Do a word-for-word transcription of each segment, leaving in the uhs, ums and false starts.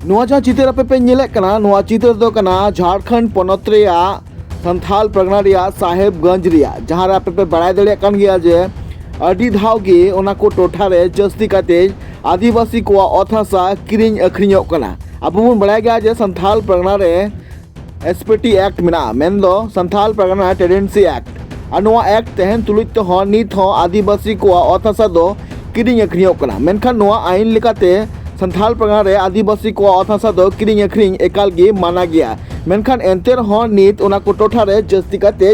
ᱱᱚᱣᱟ ᱡᱟᱦᱟᱸ ᱪᱤᱛᱟᱹᱨ ᱟᱯᱮ ᱯᱮ ᱧᱮᱞᱮᱫ ᱠᱟᱱᱟ, ᱱᱚᱣᱟ ᱪᱤᱛᱟᱹᱨ ᱫᱚ ᱠᱟᱱᱟ ᱡᱷᱟᱲᱠᱷᱚᱸᱰ ᱯᱚᱱᱚᱛ ᱨᱮᱭᱟᱜ ᱥᱟᱱᱛᱷᱟᱞ ᱯᱟᱨᱜᱟᱱᱟ ᱨᱮᱭᱟᱜ ᱥᱟᱦᱮᱵᱽᱜᱚᱸᱡᱽ ᱨᱮᱭᱟᱜ, ᱡᱟᱦᱟᱸ ᱨᱮ ᱟᱯᱮ ᱯᱮ ᱵᱟᱲᱟᱭ ᱫᱟᱲᱮᱭᱟᱜ ᱠᱟᱱ ᱜᱮᱭᱟ ᱡᱮ ᱟᱹᱰᱤ ᱫᱷᱟᱣ ᱜᱮ ᱚᱱᱟ ᱠᱚ ᱴᱚᱴᱷᱟ ᱨᱮ ᱡᱟᱹᱥᱛᱤ ᱠᱟᱛᱮ ᱟᱹᱫᱤᱵᱟᱹᱥᱤ ᱠᱚᱣᱟᱜ ᱚᱛ ᱦᱟᱥᱟ ᱠᱤᱨᱤᱧ ᱟᱹᱠᱷᱨᱤᱧᱚᱜ ᱠᱟᱱᱟ᱾ ᱟᱵᱚ ᱵᱚᱱ ᱵᱟᱲᱟᱭ ᱜᱮᱭᱟ ᱡᱮ ᱥᱟᱱᱛᱷᱟᱞ ᱯᱟᱨᱜᱟᱱᱟ ᱨᱮ ᱮᱥ ᱯᱤ ᱴᱤ ᱮᱠᱴ ᱢᱮᱱᱟᱜᱼᱟ, ᱢᱮᱱᱫᱚ ᱥᱟᱱᱛᱷᱟᱞ ᱯᱟᱨᱜᱟᱱᱟ ᱴᱮᱱᱰᱮᱱᱥᱤ ᱮᱠᱴ᱾ ᱟᱨ ᱱᱚᱣᱟ ᱮᱠᱴ ᱛᱟᱦᱮᱱ ᱛᱩᱞᱩᱡ ᱛᱮᱦᱚᱸ ᱱᱤᱛ ᱦᱚᱸ ᱟᱹᱫᱤᱵᱟᱹᱥᱤ ᱠᱚᱣᱟᱜ ᱚᱛ ᱦᱟᱥᱟ ᱫᱚ ᱠᱤᱨᱤᱧ ᱟᱹᱠᱷᱨᱤᱧᱚᱜ ᱠᱟᱱᱟ᱾ ᱢᱮᱱᱠᱷᱟᱱ ᱱᱚᱣᱟ ᱟᱭᱤᱱ ᱞᱮᱠᱟᱛᱮ ᱥᱟᱱᱛᱷᱟᱞ ᱯᱟᱨᱜᱟᱱᱟ ᱨᱮ ᱟᱹᱫᱤᱵᱟᱹᱥᱤ ᱠᱚᱣᱟᱜ ᱚᱛ ᱦᱟᱥᱟ ᱫᱚ ᱠᱤᱨᱤᱧ ᱟᱹᱠᱷᱨᱤᱧ ᱮᱠᱟᱞ ᱜᱮ ᱢᱟᱱᱟ ᱜᱮᱭᱟ᱾ ᱢᱮᱱᱠᱷᱟᱱ ᱮᱱᱛᱮ ᱨᱮᱦᱚᱸ ᱱᱤᱛ ᱚᱱᱟ ᱠᱚ ᱴᱚᱴᱷᱟ ᱨᱮ ᱡᱟᱹᱥᱛᱤ ᱠᱟᱛᱮ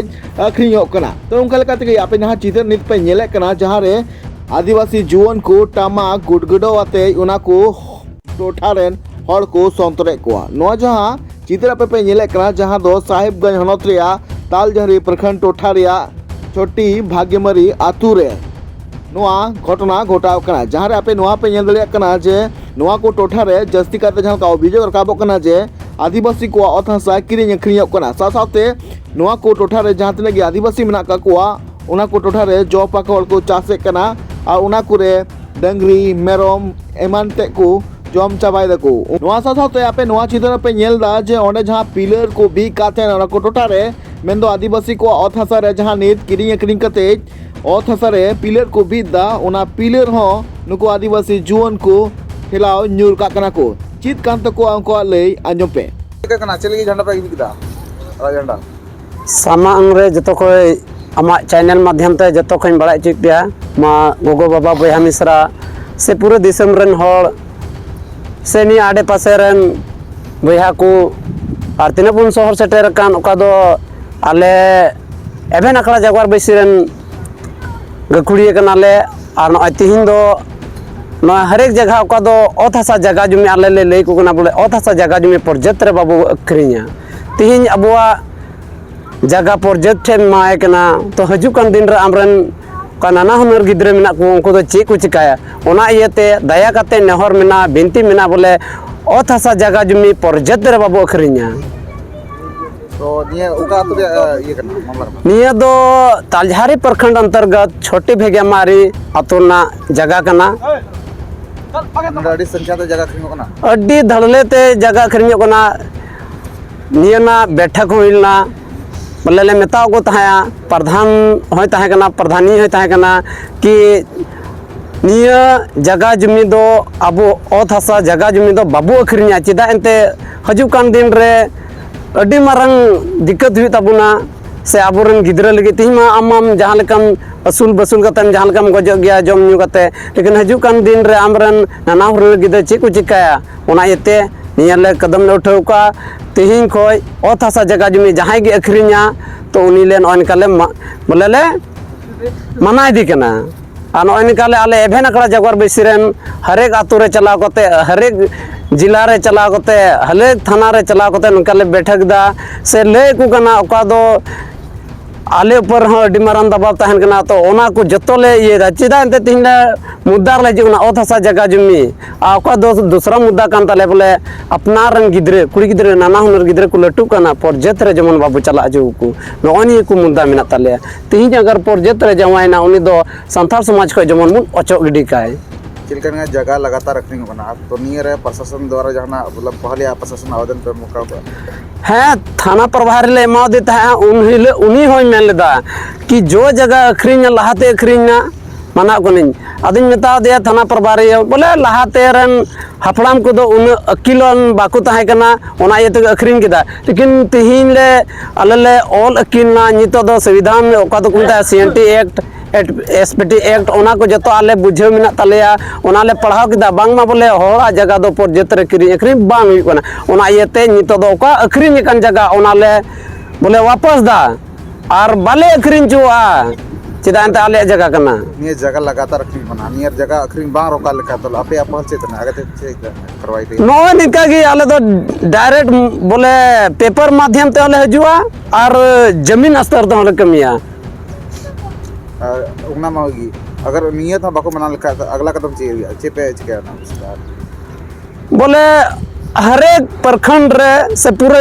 ᱟᱹᱠᱷᱨᱤᱧᱚᱜ ᱠᱟᱱᱟ᱾ ᱛᱚ, ᱚᱱᱠᱟ ᱞᱮᱠᱟ ᱛᱮᱜᱮ ᱟᱯᱮ ᱡᱟᱦᱟᱸ ᱪᱤᱛᱟᱹᱨ ᱱᱤᱛ ᱯᱮ ᱧᱮᱞᱮᱫ ᱠᱟᱱᱟ, ᱡᱟᱦᱟᱸ ᱨᱮ ᱟᱹᱫᱤᱵᱟᱹᱥᱤ ᱡᱩᱣᱟᱹᱱ ᱠᱚ ᱴᱟᱢᱟᱠ ᱜᱩᱰᱜᱩᱰᱟᱹᱣ ᱟᱛᱮ ᱚᱱᱟ ᱠᱚ ᱴᱚᱴᱷᱟ ᱨᱮᱱ ᱦᱚᱲ ᱠᱚ ᱥᱚᱱᱛᱚᱨᱮᱫ ᱠᱚᱣᱟ᱾ ᱱᱚᱣᱟ ᱡᱟᱦᱟᱸ ᱪᱤᱛᱟᱹᱨ ᱟᱯᱮ ᱯᱮ ᱧᱮᱞᱮᱫ ᱠᱟᱱᱟ, ᱡᱟᱦᱟᱸ ᱫᱚ ᱥᱟᱦᱮᱵᱽᱜᱚᱸᱡᱽ ᱦᱚᱱᱚᱛ ᱨᱮᱭᱟᱜ ᱛᱟᱞᱡᱟᱦᱟᱹᱨᱤ ᱯᱨᱚᱠᱷᱚᱸᱰ ᱴᱚᱴᱷᱟ ᱨᱮᱭᱟᱜ ᱪᱷᱚᱴᱤ ᱵᱷᱟᱜᱽᱭᱚᱢᱟᱨᱤ ᱟᱛᱳ ᱨᱮ ᱱᱚᱣᱟ ᱜᱷᱚᱴᱚᱱᱟ ᱜᱷᱚᱴᱟᱣ ᱠᱟᱱᱟ, ᱡᱟᱦᱟᱸ ᱨᱮ ᱟᱯᱮ ᱱᱚᱣᱟ ᱯᱮ ᱧᱮᱞ ᱫᱟᱲᱮᱭᱟᱜ ᱠᱟᱱᱟ ᱡᱮ ᱱᱚᱣᱟ ᱠᱚ ᱴᱚᱴᱷᱟ ᱨᱮ ᱡᱟᱹᱥᱛᱤ ᱠᱟᱭᱛᱮ ᱡᱟᱦᱟᱸ ᱞᱮᱠᱟ ᱚᱵᱷᱤᱡᱳᱜᱽ ᱨᱟᱠᱟᱵᱚᱜ ᱠᱟᱱᱟ ᱡᱮ ᱟᱹᱫᱤᱵᱟᱹᱥᱤ ᱠᱚᱣᱟᱜ ᱚᱛ ᱦᱟᱥᱟ ᱠᱤᱨᱤᱧ ᱟᱹᱠᱷᱨᱤᱧᱚᱜ ᱠᱟᱱᱟ᱾ ᱥᱟᱶ ᱥᱟᱶᱛᱮ ᱱᱚᱣᱟ ᱠᱚ ᱴᱚᱴᱷᱟ ᱨᱮ ᱡᱟᱦᱟᱸ ᱛᱤᱱᱟᱹᱜ ᱜᱮ ᱟᱹᱫᱤᱵᱟᱹᱥᱤ ᱢᱮᱱᱟᱜ ᱠᱟᱜ ᱠᱚᱣᱟ, ᱚᱱᱟ ᱠᱚ ᱴᱚᱴᱷᱟ ᱨᱮ ᱡᱚ ᱯᱟᱠᱚᱲ ᱠᱚ ᱪᱟᱥᱮᱫ ᱠᱟᱱᱟ ᱟᱨ ᱚᱱᱟ ᱠᱚᱨᱮ ᱰᱟᱹᱝᱨᱤ, ᱢᱮᱨᱚᱢ ᱮᱢᱟᱱ ᱛᱮᱫ ᱠᱚ ᱡᱚᱢ ᱪᱟᱵᱟᱭ ᱫᱟᱠᱚ᱾ ᱱᱚᱣᱟ ᱥᱟᱶ ᱥᱟᱶᱛᱮ ᱟᱯᱮ ᱱᱚᱣᱟ ᱪᱤᱛᱟᱹᱨ ᱨᱮᱯᱮ ᱧᱮᱞ ᱮᱫᱟ ᱡᱮ ᱚᱸᱰᱮ ᱡᱟᱦᱟᱸ ᱯᱤᱞᱟᱨ ᱠᱚ ᱵᱤᱫ ᱠᱟᱜ ᱛᱟᱦᱮᱱ ᱚᱱᱟ ᱠᱚ ᱴᱚᱴᱷᱟ ᱨᱮ, ᱢᱮᱱᱫᱚ ᱟᱹᱫᱤᱵᱟᱹᱥᱤ ᱠᱚᱣᱟᱜ ᱚᱛ ᱦᱟᱥᱟ ᱨᱮ ᱡᱟᱦᱟᱸ ᱱᱤᱛ ᱠᱤᱨᱤᱧ ᱟᱹᱠᱷᱨᱤᱧ ᱠᱟᱛᱮ ᱚᱛ ᱦᱟᱥᱟ ᱨᱮ ᱯᱤᱞᱟᱨ ᱠᱚ ᱵᱤᱫ ᱮᱫᱟ, ᱚᱱᱟ ᱯᱤᱞᱟᱨ ᱦᱚᱸ ᱱᱩᱠᱩ ᱟᱹᱫᱤᱵᱟᱹᱥᱤ ᱡᱩᱣᱟᱹᱱ ᱠᱚ ᱴᱷᱮᱞᱟᱣ ᱧᱩᱨ ᱠᱟᱜ ᱠᱟᱱᱟ ᱠᱚ᱾ ᱪᱮᱫ ᱠᱟᱱ ᱛᱟᱠᱚᱣᱟ ᱩᱱᱠᱩᱣᱟᱜ ᱞᱟᱹᱭ ᱟᱸᱡᱚᱢ ᱯᱮ᱾ ᱪᱤᱠᱟᱹ ᱠᱟᱱᱟ? ᱪᱮᱫ ᱞᱟᱹᱜᱤᱫ ᱡᱷᱟᱱᱰᱟ ᱯᱮ ᱵᱤᱫ ᱠᱮᱫᱟ? ᱨᱟᱡᱽ ᱡᱷᱟᱱᱰᱟ᱾ ᱥᱟᱢᱟᱝ ᱨᱮ ᱡᱚᱛᱚ ᱠᱷᱚᱡ ᱟᱢᱟᱜ ᱪᱮᱱᱮᱞ ᱢᱟᱫᱽᱫᱷᱚᱢ ᱛᱮ ᱡᱚᱛᱚ ᱠᱷᱚᱡ ᱤᱧ ᱵᱟᱲᱟᱭ ᱦᱚᱪᱚᱭᱮᱫ ᱯᱮᱭᱟ, ᱢᱟ ᱜᱚᱜᱚ ᱵᱟᱵᱟ ᱵᱚᱭᱦᱟ ᱢᱤᱥᱨᱟ ᱥᱮ ᱯᱩᱨᱟᱹ ᱫᱤᱥᱚᱢ ᱨᱮᱱ ᱦᱚᱲ ᱥᱮ ᱱᱤᱭᱟᱹ ᱟᱰᱮ ᱯᱟᱥᱮ ᱨᱮᱱ ᱵᱚᱭᱦᱟ ᱠᱚ ᱟᱨ ᱛᱤᱱᱟᱹᱜ ᱵᱚᱱ ᱥᱚᱦᱚᱨ ᱥᱮᱴᱮᱨ ᱟᱠᱟᱱ, ᱚᱠᱟ ᱫᱚ ᱟᱞᱮ ᱮᱵᱷᱮᱱ ᱟᱠᱷᱲᱟ ᱡᱟᱜᱽᱣᱟᱨ ᱵᱟᱹᱭᱥᱤ ᱨᱮᱱ ᱜᱟᱹᱠᱷᱩᱲᱤᱭᱟᱹ ᱠᱟᱱᱟᱞᱮ᱾ ᱟᱨ ᱱᱚᱜᱼᱚᱭ ᱛᱤᱦᱤᱧ ᱫᱚ ᱱᱚᱣᱟ ᱦᱟᱨᱮᱠ ᱡᱟᱭᱜᱟ ᱚᱠᱟ ᱫᱚ ᱚᱛ ᱦᱟᱥᱟ ᱡᱟᱭᱜᱟ ᱡᱩᱢᱤ ᱟᱞᱮ ᱞᱮ ᱞᱟᱹᱭ ᱟᱠᱚ ᱠᱟᱱᱟ, ᱵᱚᱞᱮ ᱚᱛ ᱦᱟᱥᱟ ᱡᱟᱭᱜᱟ ᱡᱩᱢᱤ ᱯᱚᱨᱡᱟᱹᱛ ᱨᱮ ᱵᱟᱵᱚ ᱟᱹᱠᱷᱨᱤᱧᱟ᱾ ᱛᱤᱦᱤᱧ ᱟᱵᱚᱣᱟᱜ ᱡᱟᱭᱜᱟ ᱯᱚᱨᱡᱟᱹᱛ ᱴᱷᱮᱱ ᱮᱢᱟᱭ ᱠᱟᱱᱟ, ᱛᱚ ᱦᱤᱡᱩᱜ ᱠᱟᱱ ᱫᱤᱱ ᱨᱮ ᱟᱢᱨᱮᱱ ᱚᱠᱟ ᱱᱟᱱᱟ ᱦᱩᱱᱟᱹᱨ ᱜᱤᱫᱽᱨᱟᱹ ᱢᱮᱱᱟᱜ ᱠᱚ, ᱩᱱᱠᱩ ᱫᱚ ᱪᱮᱫ ᱠᱚ ᱪᱤᱠᱟᱹᱭᱟ? ᱚᱱᱟ ᱤᱭᱟᱹᱛᱮ ᱫᱟᱭᱟ ᱠᱟᱛᱮ ᱱᱮᱦᱚᱨ ᱢᱮᱱᱟᱜᱼᱟ, ᱵᱤᱱᱛᱤ ᱢᱮᱱᱟᱜᱼᱟ, ᱵᱚᱞᱮ ᱚᱛ ᱦᱟᱥᱟ ᱡᱟᱭᱜᱟ ᱡᱩᱢᱤ ᱯᱚᱨᱡᱟᱹᱛ ᱨᱮ ᱵᱟᱵᱚ ᱟᱹᱠᱷᱨᱤᱧᱟ᱾ ᱛᱚ ᱱᱤᱭᱟᱹ ᱚᱠᱟ ᱟᱹᱛᱩ ᱨᱮᱭᱟᱜ, ᱤᱭᱟᱹ ᱠᱟᱱᱟ, ᱢᱟᱢᱞᱟ ᱠᱟᱱᱟ? ᱱᱤᱭᱟᱹ ᱫᱚ ᱛᱟᱞᱡᱷᱟᱨᱤ ᱯᱨᱚᱠᱷᱚᱸᱰ ᱚᱱᱛᱚᱨᱜᱚᱛ ᱪᱷᱚᱴᱤ ᱵᱷᱮᱜᱮᱢᱟᱨᱤ ᱟᱹᱛᱩ ᱨᱮᱱᱟᱜ ᱡᱟᱭᱜᱟ ᱠᱟᱱᱟ᱾ ᱱᱚᱰᱮ ᱟᱹᱰᱤ ᱥᱚᱝᱠᱷᱟ ᱛᱮ ᱡᱟᱭᱜᱟ ᱟᱹᱠᱷᱨᱤᱧᱚᱜ ᱠᱟᱱᱟ᱾ ᱟᱹᱰᱤ ᱫᱷᱟᱲᱞᱮ ᱛᱮ ᱡᱟᱭᱜᱟ ᱟᱹᱠᱷᱨᱤᱧᱚᱜ ᱠᱟᱱᱟ᱾ ᱱᱤᱭᱟᱹ ᱨᱮᱱᱟᱜ ᱵᱮᱴᱷᱟ ᱠᱚ ᱦᱩᱭ ᱞᱮᱱᱟ, ᱵᱚᱞᱮ ᱞᱮ ᱢᱮᱛᱟᱣ ᱠᱚ ᱛᱟᱦᱮᱸᱫᱼᱟ, ᱯᱨᱚᱫᱷᱟᱱ ᱦᱚᱸᱭ ᱛᱟᱦᱮᱸ ᱠᱟᱱᱟ, ᱯᱨᱚᱫᱷᱟᱱᱤ ᱦᱚᱸᱭ ᱛᱟᱦᱮᱸ ᱠᱟᱱᱟ ᱠᱤ ᱱᱤᱭᱟᱹ ᱡᱟᱭᱜᱟ ᱡᱩᱢᱤ ᱫᱚ, ᱟᱵᱚ ᱚᱛ ᱦᱟᱥᱟ ᱡᱟᱭᱜᱟ ᱡᱩᱢᱤ ᱫᱚ ᱵᱟᱵᱚ ᱟᱹᱠᱷᱨᱤᱧᱟ᱾ ᱪᱮᱫᱟᱜ ᱮᱱᱛᱮ ᱦᱤᱡᱩᱜ ᱠᱟᱱ ᱫᱤᱱ ᱨᱮ ᱟᱹᱰᱤ ᱢᱟᱨᱟᱝ ᱫᱤᱠᱠᱟᱛ ᱦᱩᱭᱩᱜ ᱛᱟᱵᱚᱱᱟ, ᱥᱮ ᱟᱵᱚᱨᱮᱱ ᱜᱤᱫᱽᱨᱟᱹ ᱞᱟᱹᱜᱤᱫ᱾ ᱛᱮᱦᱮᱧ ᱢᱟ ᱟᱢ ᱢᱟᱢ ᱡᱟᱦᱟᱸ ᱞᱮᱠᱟᱢ ᱟᱹᱥᱩᱞ ᱵᱟᱹᱥᱩᱞ ᱠᱟᱛᱮᱢ ᱡᱟᱦᱟᱸ ᱞᱮᱠᱟᱢ ᱜᱚᱡᱚᱜ ᱜᱮᱭᱟ ᱡᱚᱢ ᱧᱩ ᱠᱟᱛᱮ, ᱞᱮᱠᱤᱱ ᱦᱤᱡᱩᱜ ᱠᱟᱱ ᱫᱤᱱ ᱨᱮ ᱟᱢᱨᱮᱱ ᱱᱟᱱᱟ ᱦᱩᱱᱟᱹᱨ ᱜᱤᱫᱽᱨᱟᱹ ᱪᱮᱫ ᱠᱚ ᱪᱤᱠᱟᱹᱭᱟ, ᱚᱱᱟ ᱤᱭᱟᱹᱛᱮ ᱱᱤᱭᱟᱹ ᱞᱮ ᱠᱚᱫᱚᱢ ᱞᱮ ᱩᱴᱷᱟᱹᱣ ᱠᱟᱜᱼᱟ᱾ ᱛᱮᱦᱮᱧ ᱠᱷᱚᱱ ᱚᱛ ᱦᱟᱥᱟ ᱡᱟᱭᱜᱟ ᱡᱩᱢᱤ ᱡᱟᱦᱟᱸᱭ ᱜᱮ ᱟᱹᱠᱷᱨᱤᱧᱟ, ᱛᱚ ᱩᱱᱤ ᱞᱮ ᱱᱚᱜᱼᱚᱭ ᱱᱚᱝᱠᱟ ᱞᱮ ᱢᱟ-, ᱵᱚᱞᱮ ᱞᱮ ᱢᱟᱱᱟ ᱤᱫᱤ ᱠᱟᱱᱟ᱾ ᱟᱨ ᱱᱚᱜᱼᱚᱭ ᱱᱚᱝᱠᱟ ᱞᱮ ᱟᱞᱮ ᱮᱵᱷᱮᱱ ᱟᱠᱷᱲᱟ ᱡᱟᱜᱽᱣᱟᱨ ᱵᱟᱹᱭᱥᱤ ᱨᱮᱱ ᱦᱟᱨᱮᱠ ᱟᱛᱳ ᱨᱮ ᱪᱟᱞᱟᱣ ᱠᱟᱛᱮ, ᱦᱟᱨᱮᱠ ᱡᱮᱞᱟ ᱨᱮ ᱪᱟᱞᱟᱣ ᱠᱟᱛᱮ, ᱦᱟᱨᱮᱠ ᱛᱷᱟᱱᱟ ᱨᱮ ᱪᱟᱞᱟᱣ ᱠᱟᱛᱮ ᱱᱚᱝᱠᱟ ᱞᱮ ᱵᱮᱴᱷᱟᱠ ᱫᱟ, ᱥᱮ ᱞᱟᱹᱭ ᱟᱠᱚ ᱠᱟᱱᱟ, ᱚᱠᱟ ᱫᱚ ᱟᱞᱮ ᱩᱯᱚᱨ ᱨᱮᱦᱚᱸ ᱟᱹᱰᱤ ᱢᱟᱨᱟᱝ ᱫᱟᱵᱟᱣ ᱛᱟᱦᱮᱱ ᱠᱟᱱᱟ᱾ ᱛᱚ ᱚᱱᱟ ᱠᱚ ᱡᱚᱛᱚ ᱞᱮ ᱤᱭᱟᱹᱭᱮᱫᱟ᱾ ᱪᱮᱫᱟᱜ ᱮᱱᱛᱮ ᱛᱮᱦᱮᱧ ᱞᱮ ᱢᱩᱫᱽᱫᱟ ᱨᱮᱞᱮ ᱦᱤᱡᱩᱜ ᱠᱟᱱᱟ, ᱚᱛ ᱦᱟᱥᱟ ᱡᱟᱭᱜᱟ ᱡᱩᱢᱤ, ᱟᱨ ᱚᱠᱟ ᱫᱚ ᱫᱚᱥᱨᱟ ᱢᱩᱫᱽᱫᱟ ᱠᱟᱱ ᱛᱟᱞᱮᱭᱟ, ᱵᱚᱞᱮ ᱟᱯᱱᱟᱨ ᱨᱮᱱ ᱜᱤᱫᱽᱨᱟᱹ, ᱠᱩᱲᱤ ᱜᱤᱫᱽᱨᱟᱹ, ᱱᱟᱱᱟ ᱦᱩᱱᱟᱹᱨ ᱜᱤᱫᱽᱨᱟᱹ ᱠᱚ ᱞᱟᱹᱴᱩᱜ ᱠᱟᱱᱟ, ᱯᱚᱨᱡᱮᱛ ᱨᱮ ᱡᱮᱢᱚᱱ ᱵᱟᱵᱚ ᱪᱟᱞᱟᱜ ᱦᱚᱪᱚ ᱟᱠᱚ, ᱱᱚᱜᱼᱚᱭ ᱱᱤᱭᱟᱹ ᱠᱚ ᱢᱩᱫᱽᱫᱟ ᱢᱮᱱᱟᱜ ᱛᱟᱞᱮᱭᱟ᱾ ᱛᱮᱦᱮᱧ ᱟᱜᱟᱨ ᱯᱚᱨᱡᱮᱛ ᱨᱮ ᱡᱟᱶᱟᱭᱮᱱᱟ, ᱩᱱᱤ ᱫᱚ ᱥᱟᱱᱛᱟᱲ ᱥᱚᱢᱟᱡᱽ ᱠᱷᱚᱱ ᱡᱮᱢᱚᱱ ᱵᱚᱱ ᱚᱪᱚᱜ ᱜᱤᱰᱤ ᱠᱟᱭ᱾ ᱪᱮᱫ ᱞᱮᱠᱟ ᱱᱤᱭᱟᱹ ᱡᱟᱭᱜᱟ ᱞᱟᱜᱟᱛᱟᱨ ᱟᱹᱠᱷᱨᱤᱧᱚᱜ ᱠᱟᱱᱟ, ᱟᱨ ᱛᱚ ᱱᱤᱭᱟᱹ ᱨᱮ ᱯᱨᱚᱥᱟᱥᱚᱱ ᱫᱣᱟᱨᱟ ᱡᱟᱦᱟᱱᱟᱜ ᱢᱚᱛᱞᱚᱵ ᱯᱚᱦᱞᱮ ᱯᱨᱚᱥᱟᱥᱚᱱ ᱟᱵᱮᱫᱚᱱ ᱯᱮ ᱮᱢ ᱟᱠᱟᱣ ᱠᱚᱣᱟ? ᱦᱮᱸ, ᱛᱷᱟᱱᱟ ᱯᱨᱚᱵᱷᱟᱨᱤ ᱞᱮ ᱮᱢᱟᱣᱟᱫᱮ ᱛᱟᱦᱮᱸᱫ᱾ ᱩᱱ ᱦᱤᱞᱳᱜ ᱩᱱᱤ ᱦᱚᱸᱭ ᱢᱮᱱ ᱞᱮᱫᱟ ᱠᱤ ᱡᱚ ᱡᱟᱭᱜᱟ ᱟᱹᱠᱷᱨᱤᱧ ᱞᱟᱦᱟᱛᱮ ᱟᱹᱠᱷᱨᱤᱧ ᱢᱟ, ᱢᱟᱱᱟᱜ ᱠᱟᱹᱱᱟᱹᱧ᱾ ᱟᱫᱚᱧ ᱢᱮᱛᱟ ᱫᱮᱭᱟ ᱛᱷᱟᱱᱟ ᱯᱨᱚᱵᱷᱟᱨᱤ, ᱵᱚᱞᱮ ᱞᱟᱦᱟᱛᱮ ᱨᱮᱱ ᱦᱟᱯᱲᱟᱢ ᱠᱚᱫᱚ ᱩᱱᱟᱹᱜ ᱟᱹᱠᱤᱞᱟᱱ ᱵᱟᱠᱚ ᱛᱟᱦᱮᱸ ᱠᱟᱱᱟ, ᱚᱱᱟ ᱤᱭᱟᱹ ᱛᱮᱜᱮ ᱟᱹᱠᱷᱨᱤᱧ ᱠᱮᱫᱟ᱾ ᱞᱮᱠᱤᱱ ᱛᱮᱦᱮᱧ ᱞᱮ, ᱟᱞᱮ ᱞᱮ ᱚᱞ ᱟᱹᱠᱤᱞ ᱮᱱᱟ, ᱱᱤᱛᱚᱜ ᱫᱚ ᱥᱚᱝᱵᱤᱫᱷᱟᱱ ᱚᱠᱟ ᱫᱚᱠᱚ ᱢᱮᱛᱟᱜᱼᱟ, C N T act, S P T act, ᱚᱱᱟ ᱠᱚ ᱡᱚᱛᱚ ᱟᱞᱮ ᱵᱩᱡᱷᱟᱹᱣ ᱢᱮᱱᱟᱜ ᱛᱟᱞᱮᱭᱟ᱾ ᱚᱱᱟ ᱞᱮ ᱯᱟᱲᱦᱟᱣ ᱠᱮᱫᱟ, ᱵᱟᱝᱢᱟ ᱵᱚᱞᱮ ᱦᱚᱲᱟᱜ ᱡᱟᱭᱜᱟ ᱫᱚ ᱯᱚᱨᱡᱮᱛ ᱨᱮ ᱠᱤᱨᱤᱧ ᱟᱹᱠᱷᱨᱤᱧ ᱵᱟᱝ ᱦᱩᱭᱩᱜ ᱠᱟᱱᱟ᱾ ᱚᱱᱟ ᱤᱭᱟᱹᱛᱮ ᱱᱤᱛᱚᱜ ᱫᱚ ᱚᱠᱟ ᱟᱹᱠᱷᱨᱤᱧ ᱟᱠᱟᱱ ᱡᱟᱭᱜᱟ, ᱚᱱᱟ ᱞᱮ ᱵᱚᱞᱮ ᱣᱟᱯᱟᱥ ᱫᱟ᱾ ᱟᱨ ᱵᱟᱞᱮ ᱟᱹᱠᱷᱨᱤᱧ ᱦᱚᱪᱚᱣᱟᱜᱼᱟ, ᱪᱮᱫᱟᱜ ᱮᱱᱛᱮ ᱟᱞᱮᱭᱟᱜ ᱡᱟᱭᱜᱟ ᱠᱟᱱᱟ᱾ ᱱᱤᱭᱟᱹ ᱡᱟᱭᱜᱟ ᱞᱟᱜᱟᱛᱟᱨ ᱟᱹᱠᱷᱨᱤᱧ ᱠᱟᱱᱟ, ᱱᱤᱭᱟᱹ ᱡᱟᱭᱜᱟ ᱟᱹᱠᱷᱨᱤᱧ ᱵᱟᱝ ᱨᱚᱠᱟ ᱞᱮᱠᱟ ᱫᱚ ᱟᱯᱮᱭᱟᱜ ᱯᱟᱦᱟᱞ ᱪᱮᱫ ᱠᱟᱱᱟ? ᱟᱜᱟᱛᱮ ᱪᱮᱫ ᱠᱟᱨᱣᱟᱭ ᱛᱮ? ᱱᱚᱜᱼᱚᱭ ᱱᱤᱝᱠᱟ ᱜᱮ ᱟᱞᱮ ᱫᱚ direct ᱵᱚᱞᱮ paper ᱢᱟᱫᱷᱭᱚᱢ ᱛᱮᱦᱚᱸ ᱞᱮ ᱦᱤᱡᱩᱜᱼᱟ ᱟᱨ ᱡᱟᱹᱢᱤᱱ ᱟᱥᱛᱚᱨ ᱛᱮᱦᱚᱸ ᱞᱮ ᱠᱟᱹᱢᱤᱭᱟ᱾ ᱟᱨ ᱚᱱᱟ ᱢᱟ ᱦᱩᱭ ᱜᱮ, ᱟᱜᱟᱨ ᱱᱤᱭᱟᱹ ᱛᱮᱦᱚᱸ ᱵᱟᱠᱚ ᱢᱟᱱᱟᱣ ᱞᱮᱠᱷᱟᱡ ᱫᱚ ᱟᱜᱽᱞᱟ ᱠᱟᱫᱚᱢ ᱪᱮᱫ ᱦᱩᱭᱩᱜᱼᱟ? ᱪᱮᱫ ᱯᱮ ᱪᱤᱠᱟᱹᱭᱟ ᱚᱱᱟ ᱵᱤᱥᱚᱭ ᱛᱮ? ᱵᱚᱞᱮ ᱦᱟᱨᱮᱠ ᱯᱨᱚᱠᱷᱚᱸᱰ ᱨᱮ ᱥᱮ ᱯᱩᱨᱟᱹ,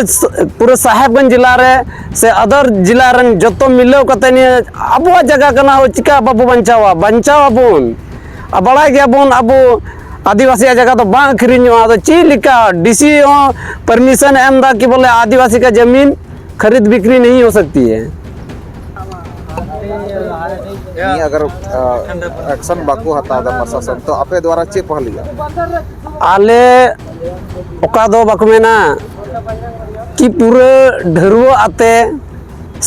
ᱯᱩᱨᱟᱹ ᱥᱟᱦᱮᱵᱽᱜᱚᱸᱡᱽ ᱡᱮᱞᱟ ᱨᱮ ᱥᱮ other ᱡᱮᱞᱟ ᱨᱮᱱ ᱡᱚᱛᱚ ᱢᱤᱞᱟᱹᱣ ᱠᱟᱛᱮ ᱱᱤᱭᱟᱹ ᱟᱵᱚᱣᱟᱜ ᱡᱟᱭᱜᱟ ᱠᱟᱱᱟ, ᱦᱳᱭ, ᱪᱤᱠᱟ ᱵᱟᱵᱚ ᱵᱟᱧᱪᱟᱣᱟ? ᱵᱟᱧᱪᱟᱣ ᱟᱵᱚᱱ᱾ ᱟᱨ ᱵᱟᱲᱟᱭ ᱜᱮᱭᱟᱵᱚᱱ ᱟᱵᱚ, ᱟᱹᱫᱤᱵᱟᱹᱥᱤᱭᱟᱜ ᱡᱟᱭᱜᱟ ᱫᱚ ᱵᱟᱝ ᱟᱹᱠᱷᱨᱤᱧᱚᱜᱼᱟ᱾ ᱟᱫᱚ ᱪᱮᱫ ᱞᱮᱠᱟ ᱰᱤᱥᱤ ᱦᱚᱸ ᱯᱟᱨᱢᱤᱥᱚᱱ ᱮ ᱮᱢ ᱮᱫᱟ ᱠᱤ ᱵᱚᱞᱮ ᱟᱹᱫᱤᱵᱟᱹᱥᱤ ᱠᱟ ᱡᱟᱢᱤᱱ ᱠᱷᱟᱨᱤᱫ ᱵᱤᱠᱨᱤ ᱱᱟᱦᱤ ᱦᱳ ᱥᱟᱠᱛᱤ ᱦᱮ? ᱱᱤᱭᱟᱹ ᱟᱜᱟᱨ ᱮᱠᱥᱚᱱ ᱵᱟᱠᱚ ᱦᱟᱛᱟᱣ ᱮᱫᱟ ᱯᱨᱚᱥᱟᱥᱚᱱ, ᱛᱚ ᱟᱯᱮ ᱫᱣᱟᱨᱟ ᱪᱮᱫ ᱯᱮ ᱦᱟᱹᱞᱤᱜᱼᱟ? ᱟᱞᱮ ᱚᱠᱟ ᱫᱚ ᱵᱟᱠᱚ ᱢᱮᱱᱟ ᱠᱤ ᱯᱩᱨᱟᱹ ᱰᱷᱟᱹᱨᱣᱟᱹᱜ ᱟᱛᱮ,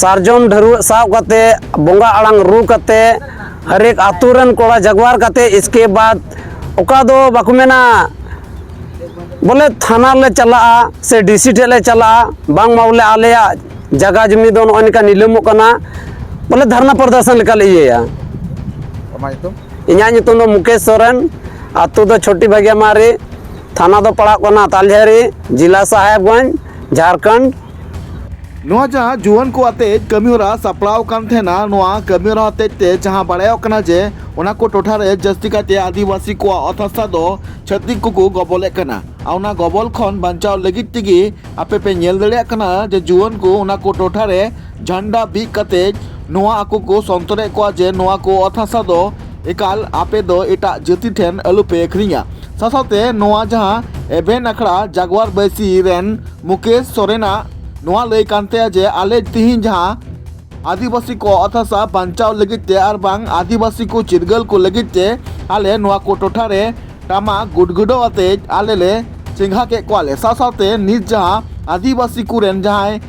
ᱥᱟᱨᱡᱚᱢ ᱰᱷᱟᱹᱨᱣᱟᱹᱜ ᱥᱟᱵ ᱠᱟᱛᱮ, ᱵᱚᱸᱜᱟ ᱟᱲᱟᱝ ᱨᱩ ᱠᱟᱛᱮ, ᱦᱟᱨᱮᱠ ᱟᱛᱳ ᱨᱮᱱ ᱠᱚᱲᱟ ᱡᱟᱜᱽᱣᱟᱨ ᱠᱟᱛᱮ, ᱤᱥᱠᱮ ᱵᱟᱫ ᱚᱠᱟ ᱫᱚ ᱵᱟᱠᱚ ᱢᱮᱱᱟ ᱵᱚᱞᱮ ᱛᱷᱟᱱᱟ ᱞᱮ ᱪᱟᱞᱟᱜᱼᱟ ᱥᱮ ᱰᱤᱥᱤ ᱴᱷᱮᱡ ᱞᱮ ᱪᱟᱞᱟᱜᱼᱟ, ᱵᱟᱝᱢᱟ ᱵᱚᱞᱮ ᱟᱞᱮᱭᱟᱜ ᱡᱟᱭᱜᱟ ᱡᱚᱢᱤ ᱫᱚ ᱱᱚᱜᱼᱚᱭ ᱱᱚᱝᱠᱟ ᱱᱤᱞᱟᱹᱢᱚᱜ ᱠᱟᱱᱟ, ᱵᱚᱞᱮ ᱫᱷᱟᱨᱱᱟ ᱯᱨᱚᱫᱚᱨᱥᱚᱱ ᱞᱮᱠᱟᱞᱮ ᱤᱭᱟᱹᱭᱟ᱾ ᱟᱢᱟᱜ ᱧᱩᱛᱩᱢ? ᱤᱧᱟᱹᱜ ᱧᱩᱛᱩᱢ ᱫᱚ ᱢᱩᱠᱮᱥ ᱥᱚᱨᱮᱱ, ᱟᱛᱳ ᱫᱚ ᱪᱷᱚᱴᱤ ᱵᱷᱟᱜᱤᱭᱟᱢᱟᱨᱤ, ᱛᱷᱟᱱᱟ ᱫᱚ ᱯᱟᱲᱟᱜ ᱠᱟᱱᱟ ᱛᱟᱞᱦᱟᱨᱤ, ᱡᱮᱞᱟ ᱥᱟᱦᱮᱵᱽᱜᱚᱸᱡᱽ, ᱡᱷᱟᱲᱠᱷᱚᱸᱰ᱾ ᱱᱚᱣᱟ ᱡᱟᱦᱟᱸ ᱡᱩᱣᱟᱹᱱ ᱠᱚ ᱟᱛᱮ ᱠᱟᱹᱢᱤᱦᱚᱨᱟ ᱥᱟᱯᱲᱟᱣ ᱟᱠᱟᱱ ᱛᱟᱦᱮᱱᱟ, ᱱᱚᱣᱟ ᱠᱟᱹᱢᱤᱦᱚᱨᱟ ᱦᱚᱛᱮᱡ ᱛᱮ ᱡᱟᱦᱟᱸ ᱵᱟᱲᱟᱭᱚᱜ ᱠᱟᱱᱟ ᱡᱮ ᱚᱱᱟ ᱠᱚ ᱴᱚᱴᱷᱟ ᱨᱮ ᱡᱟᱹᱥᱛᱤ ᱠᱟᱭᱛᱮ ᱟᱹᱫᱤᱵᱟᱹᱥᱤ ᱠᱚᱣᱟᱜ ᱚᱛ ᱦᱟᱥᱟ ᱫᱚ ᱪᱷᱟᱹᱛᱤᱠ ᱠᱚᱠᱚ ᱜᱚᱵᱚᱞᱮᱫ ᱠᱟᱱᱟ᱾ ᱟᱨ ᱚᱱᱟ ᱜᱚᱵᱚᱞ ᱠᱷᱚᱱ ᱵᱟᱧᱪᱟᱣ ᱞᱟᱹᱜᱤᱫ ᱛᱮᱜᱮ ᱟᱯᱮ ᱯᱮ ᱧᱮᱞ ᱫᱟᱲᱮᱭᱟᱜ ᱠᱟᱱᱟ ᱡᱮ ᱡᱩᱣᱟᱹᱱ ᱠᱚ ᱚᱱᱟ ᱠᱚ ᱴᱚᱴᱷᱟ ᱨᱮ ᱡᱷᱟᱱᱰᱟ ᱵᱤᱫ ᱠᱟᱛᱮ ᱱᱚᱣᱟ ᱟᱠᱚ ᱠᱚ ᱥᱚᱱᱛᱚᱨᱮᱫ ᱠᱚᱣᱟ ᱡᱮ ᱱᱚᱣᱟ ᱠᱚ ᱚᱛ ᱦᱟᱥᱟ ᱫᱚ ᱮᱠᱟᱞ ᱟᱯᱮ ᱫᱚ ᱮᱴᱟᱜ ᱡᱟᱹᱛᱤ ᱴᱷᱮᱱ ᱟᱞᱚᱯᱮ ᱟᱹᱠᱷᱨᱤᱧᱟ᱾ ᱥᱟᱶᱥᱟᱶᱛᱮ ᱱᱚᱣᱟ ᱡᱟᱦᱟᱸ ᱮᱵᱷᱮᱱ ᱟᱠᱷᱲᱟ ᱡᱟᱜᱽᱣᱟᱨ ᱵᱟᱹᱭᱥᱤ ᱨᱮᱱ ᱢᱩᱠᱮᱥ ᱥᱚᱨᱮᱱᱟᱜ ᱱᱚᱣᱟ ᱞᱟᱹᱭ ᱠᱟᱱ ᱛᱟᱭᱟ ᱡᱮ ᱟᱞᱮ ᱛᱤᱦᱤᱧ ᱡᱟᱦᱟᱸ ᱟᱹᱫᱤᱵᱟᱹᱥᱤ ᱠᱚ ᱚᱛ ᱦᱟᱥᱟ ᱵᱟᱧᱪᱟᱣ ᱞᱟᱹᱜᱤᱫ ᱛᱮ ᱟᱨ ᱵᱟᱝ ᱟᱹᱫᱤᱵᱟᱹᱥᱤ ᱠᱚ ᱪᱤᱨᱜᱟᱹᱞ ᱠᱚ ᱞᱟᱹᱜᱤᱫ ᱛᱮ ᱟᱞᱮ ᱱᱚᱣᱟ ᱠᱚ ᱴᱚᱴᱷᱟ ᱨᱮ ᱴᱟᱢᱟᱠ ᱜᱩᱰᱜᱩᱰᱟᱹᱣ ᱟᱛᱮ ᱟᱞᱮ ᱞᱮ ᱪᱮᱸᱜᱷᱟ ᱠᱮᱫ ᱠᱚᱣᱟ ᱞᱮ᱾ ᱥᱟᱶ ᱥᱟᱶᱛᱮ ᱱᱤᱛ ᱡᱟᱦᱟᱸ ᱟᱹᱫᱤᱵᱟᱹᱥᱤ ᱠᱚᱨᱮᱱ ᱡᱟᱦᱟᱸᱭ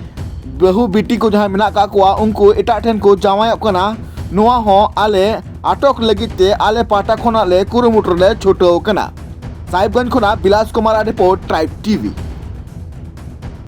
ᱵᱟᱹᱦᱩ ᱵᱤᱴᱤ ᱠᱚ ᱡᱟᱦᱟᱸᱭ ᱢᱮᱱᱟᱜ ᱟᱠᱟᱫ ᱠᱚᱣᱟ, ᱩᱱᱠᱩ ᱮᱴᱟᱜ ᱴᱷᱮᱱ ᱠᱚ ᱡᱟᱶᱟᱭᱚᱜ ᱠᱟᱱᱟ, ᱱᱚᱣᱟ ᱦᱚᱸ ᱟᱞᱮ ᱟᱴᱚᱠ ᱞᱟᱹᱜᱤᱫ ᱛᱮ ᱟᱞᱮ ᱯᱟᱦᱴᱟ ᱠᱷᱚᱱᱟᱜ ᱞᱮ ᱠᱩᱨᱩᱢᱩᱴᱩ ᱨᱮᱞᱮ ᱪᱷᱩᱴᱟᱹᱣ ᱠᱟᱱᱟ᱾ ᱥᱟᱦᱮᱵᱽᱜᱚᱸᱡᱽ ᱠᱷᱚᱱᱟᱜ ᱵᱤᱞᱟᱥ ᱠᱩᱢᱟᱨ ᱟᱜ ᱨᱤᱯᱳᱨᱴ, ᱴᱨᱟᱭᱤᱵᱽ ᱴᱤᱵᱷᱤ᱾